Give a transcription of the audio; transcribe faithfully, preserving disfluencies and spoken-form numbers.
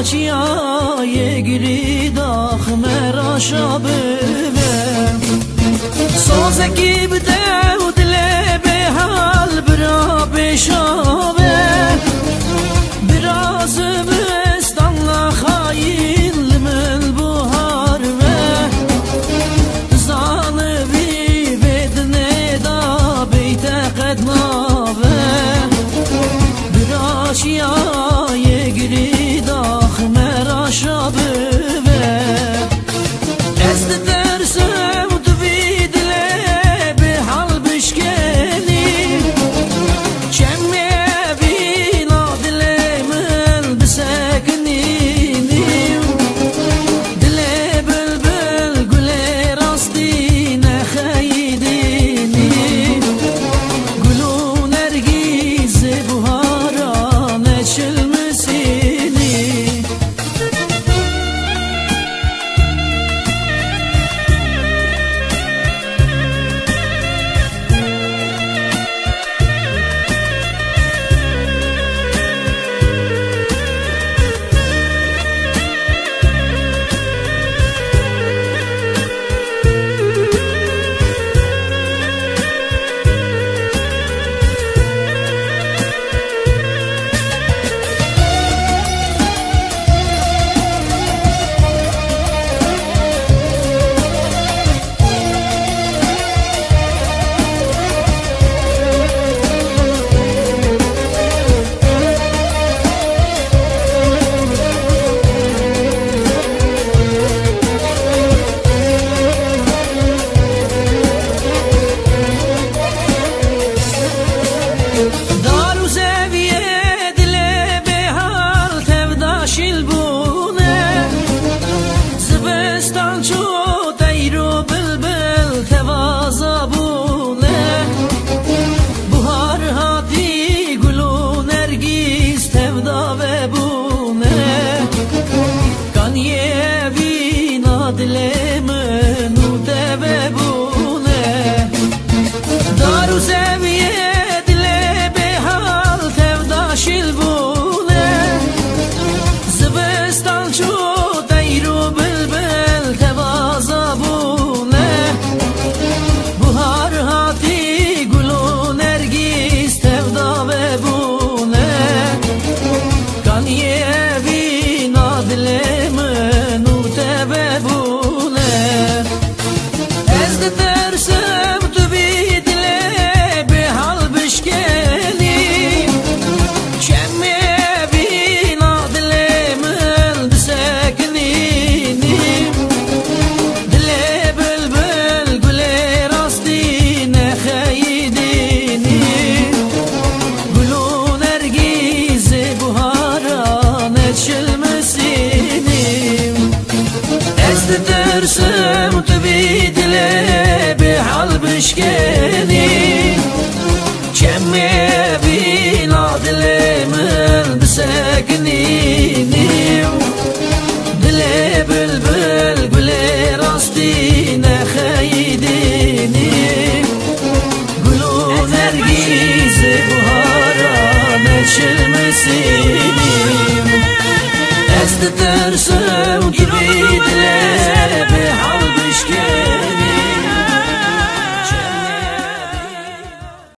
Çiyayê girî dax me raşa bibe. Sozekî bide û dilê bêhal bira pêşa be. Bira zivistana xayîn li min buhar be. Zanibî vê dinê da beyte qet nabe. Bira çiyayê girî dax me raşa bibe. Ez ditirsim tu vî dilê bêhal bişkenî. Çemê vîna dilê min bisekinî. Dilê bilbil gulê rastî nexeyidînî. Gul û nergîzê buhara neçilmisînî. Dar û zeviyê dilê bêhal tevda şîl bûne. Zivistan çû teyr û bilbil tevaza bûne. Buhar hatî gul û nergîz tevda vebûne. Kaniyê vîna dilê min û te vebûne. Dar û zeviyê dilê bêhal tevda şîl bûne. Zivistan çû teyr û bilbil tevaza bûne. Buhar hatî gul û nergîz tevda vebûne. Kaniyê vîna dilê min û te vebûne. Ez ditirsim tu vî dilê bêhal bişkenî. Çemê vîna dilê min bisekinînî. Dilê bilbil gulê rastî nexeyidînî. Gul û nergîzê buhara neçilmisînî. Ez ditirsim tu vî dilê bêhal bişkenî. Çemê vîna dilê min bisekinînî. Dilê bilbil gulê rastî nexeyidînî. Gul û nergîzê buhara neçilmisînî. Ez ditirsim tu vî dilê